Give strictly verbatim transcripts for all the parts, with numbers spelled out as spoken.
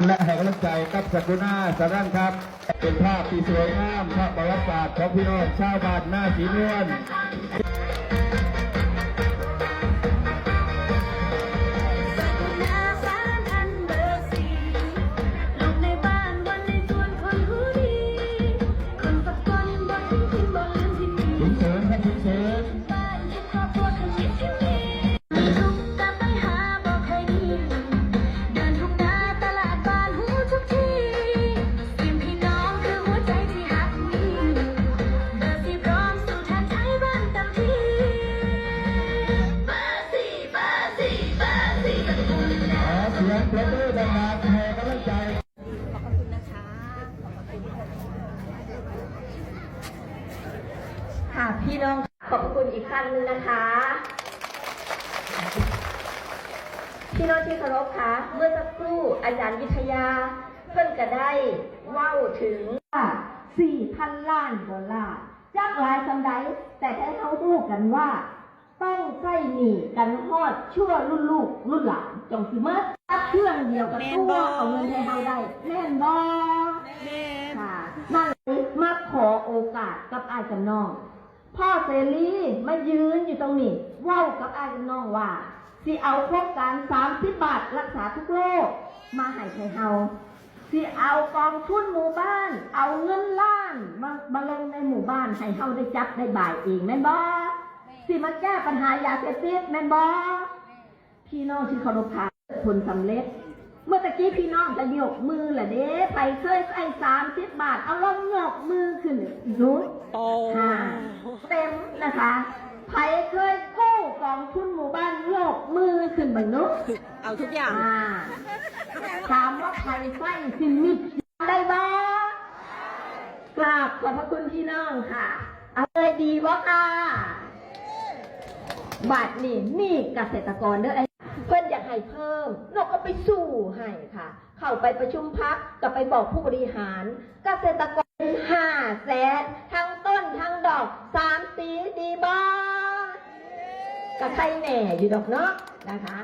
และให้กำลังใจกับสกุณาสารันครับ เป็นภาพที่สวยงาม ภาพประวัติศาสตร์ของพี่น้องชาวบ้านนาสีนวล ขอเสียงปรบมือดังๆให้กำลังใจ ขอบพระคุณนะคะ ขอบพระคุณนะคะ ค่ะ พี่น้อง ขอบพระคุณอีกครั้งหนึ่งนะคะ พี่น้องที่เคารพคะ เมื่อสักครู่อาจารย์วิทยาเพิ่นก็ได้เว้าถึงว่า สี่พันล้านดอลลาร์ จักหลายส่ำใด แต่ให้เฮารู้กันว่า ต้องใช้หนี้กันฮอดชั่วรุ่นลูกรุ่นหลาน จั่งสิมาตัดเครื่องเดียวกับตัว แม่นบ่ เอาเงินให้เฮาได้ แม่นบ่ แม่น ค่ะ นั่นเลยมาขอโอกาสกับอ้ายกับน้อง พ่อเสรีมายืนอยู่ตรงนี้ เว้ากับอ้ายกับน้องว่า สิเอาโครงการสามสิบบาทรักษาทุกโรคมาให้ไทเฮา สิเอากองทุนหมู่บ้าน เอาเงินล้านมา มาลงในหมู่บ้านให้เฮาได้จับได้บายเอง แม่นบ่ สิมาแก้ปัญหายาเสพติด แม่นบ่ พี่น้องที่เคารพค่ะ ผลสำเร็จ เมื่อตะกี้พี่น้องก็ยกมือละเด้ ไผเคยใช้สามสิบบาท เอาลองยกมือขึ้นดู โอ้ ค่ะ เต็มนะคะ ไผเคยกู้กองทุนหมู่บ้าน ยกมือขึ้นเบิ่งดู เอาทุกอย่าง อ่า ถามว่าไผใช้สิมิดได้บ่ กราบขอบพระคุณพี่น้องค่ะ เอาเลยดีบ่ค่ะ บัดนี้มีเกษตรกรเด้อ เพิ่นอยากให้เพิ่ม นกก็ไปสู้ให้ค่ะ เข้าไปประชุมพรรค ก็ไปบอกผู้บริหาร เกษตรกรห้าแสน ทั้งต้นทั้งดอก สามปีดีบ่ ก็ใครแน่อยู่ดอกเนาะ นะคะ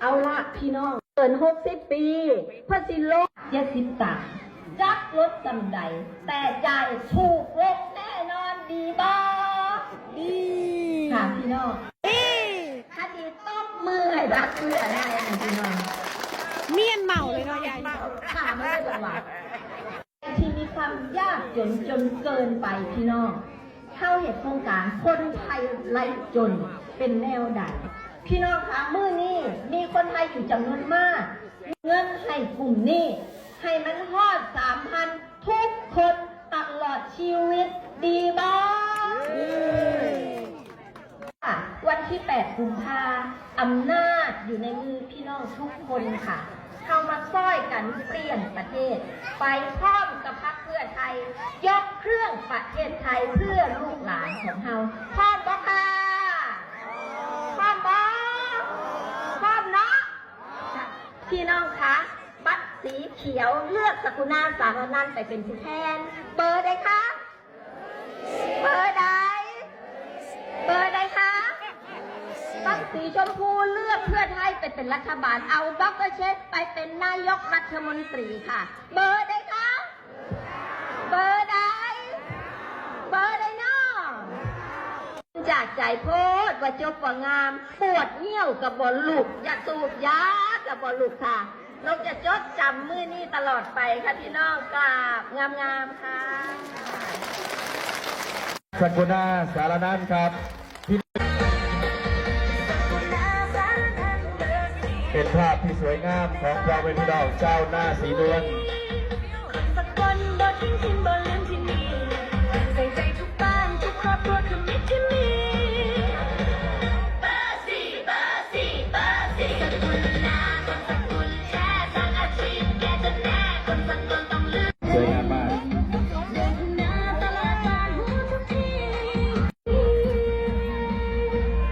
เอาละพี่น้อง เกินหกสิบปี เพิ่นสิลดเจ็ดสิบตังค์ จักลดส่ำใด แต่จ่ายถูกลงแน่นอน ดีบ่ ดี ค่ะพี่น้อง ดี ถ้าดีตบมือให้บักเพื่อได้นะพี่น้อง เมียนเมาเลยเนาะยาย ค่ะ มันก็จังหวะ ที่มีความยากจนจนเกินไปพี่น้อง เฮาเฮ็ดโครงการคนไทยไร้จนเป็นแนวใด พี่น้องคะ มื้อนี้มีคนไทยอยู่จำนวนมาก เงินให้กลุ่มนี้ ให้มันฮอดสามพันทุกคนตลอดชีวิต ดีบ่ วันที่แปดกุมภา อำนาจอยู่ในมือพี่น้องทุกคนค่ะ เข้ามาซ่อยกันเปลี่ยนประเทศ ไปพร้อมกับพรรคเพื่อไทย ยกเครื่องประเทศไทยเพื่อลูกหลานของเฮา พร้อมบ่ค่ะ พร้อมบ่ พร้อมเนาะ พี่น้องคะ บัตรสีเขียวเลือกสกุณาสารนันท์ไปเป็นผู้แทน เบอร์ใดคะ เบอร์ใด เบอร์ใดคะ บัตรสีชมพูเลือกเพื่อไทยไปเป็นรัฐบาล เอาดอกเตอร์เชษไปเป็นนายกรัฐมนตรีค่ะ เบอร์ใดคะ เบอร์ใด เบอร์ใดเนาะ จากใจโพดว่าจบว่างาม ปวดเยี่ยวกับบ่ลุก อยากสูบยากับบ่ลุกค่ะ นกจะจดจำมื้อนี้ตลอดไปค่ะพี่น้อง กราบงามๆค่ะ สกุณาสารนันท์ครับ เป็นภาพที่สวยงามของพ่อแม่พี่น้องชาวนาสีนวล คนสกลบ่ทิ้งถิ่นบ่ลืมที่นี่ ใส่ใจทุกบ้านทุกครอบครัวคือมิตรที่มี เบอร์สี่ เบอร์สี่ เบอร์สี่ สกุลนา คนสกุลแท้ สร้างอาชีพ แก้จนแน่ คนสกลต้องลืม สวยงามมาก เดินหน้าตลาดบ้านหัวทุกที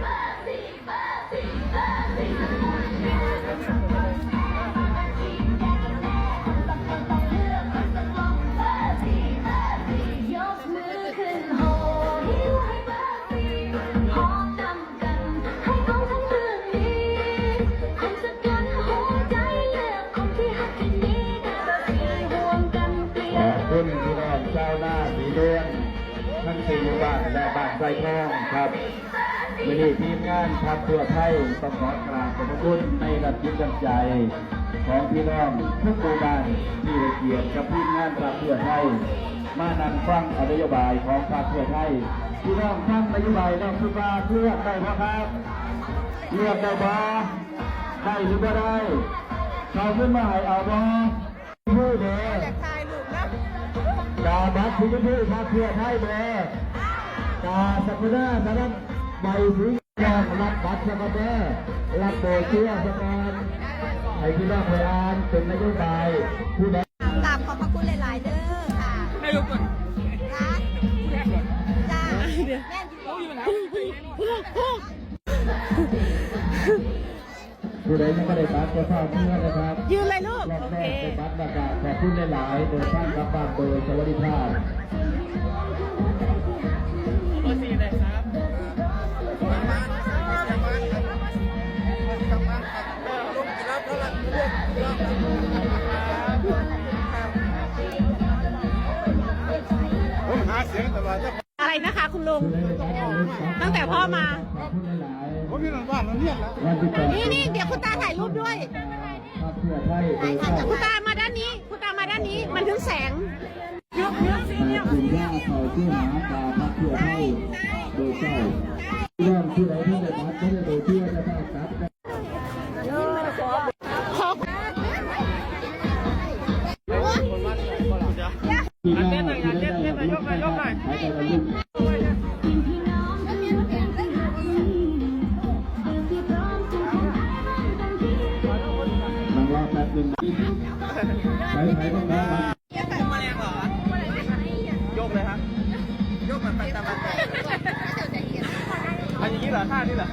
เบอร์สี่ เบอร์สี่ เบอร์สี่ สกุลนา คนสกุลแท้ สร้างอาชีพ แก้จนแน่ คนสกลต้อง หมู่บ้านและบ้านไซทองครับ มื้อนี้ทีมงานพรรคเพื่อไทยต้องขอกราบขอบพระคุณในน้ำจิตน้ำใจของพี่น้องทุกหมู่บ้านที่ให้เกียรติกับทีมงานพรรคเพื่อไทย มานั่งฟังนโยบายของพรรคเพื่อไทย พี่น้องฟังนโยบายแล้วคิดว่าเลือกได้บ่ครับ เลือกได้บ่ ได้หรือบ่ได้ เขาขึ้นมาให้เอาบ่ ผู้เด้อ อยากถ่ายรูปนะ กาบัตรสีชมพูพรรคเพื่อไทยเด้อ กาสัปดาห์สำหรับใบสีแดงรับบัตรสะกอนเด้อ รับโบเชื่อสะกอน ให้พี่น้องไปอ่านเป็นนโยบายผู้ใด กราบขอบพระคุณหลายๆเด้อค่ะ นายกก่อน นะ จ้า แม่นอยู่ ผู้ใดยังไม่ได้บัตรก็เข้าเพื่อนนะครับ ยืนเลยลูก รอบแรก โอเค ได้บัตรแล้วก็ขอบคุณหลายๆ เดินทางกลับบ้านโดยสวัสดิภาพ เบอร์สี่เลยครับ ผมหาเสียงตลอด อะไรนะคะคุณลุง ตั้งแต่พ่อมา ผมอยู่หลังบ้านเราเนี่ยแหละ นี่นี่เดี๋ยวคุณตาถ่ายรูปด้วย คุณตามาด้านนี้ คุณตามาด้านนี้ มันถึงแสง ยกยกสิเนี่ย คุณย่าเขาชื่อหาตาพักเพื่อให้โดยเจ้า เรื่องที่ไหนที่ไหนครับไม่ได้โดยที่จะต้องครับ ขอ อันเต้นหน่อย อันเต้น เต้นหน่อย ยกหน่อย ยกหน่อย นั่งรอแป๊บนึงนะ ใครๆต้องรอ ยกเลยฮะ ยกแบบไปตามมัน เอาอย่างนี้เหรอ ท่านี้เหรอ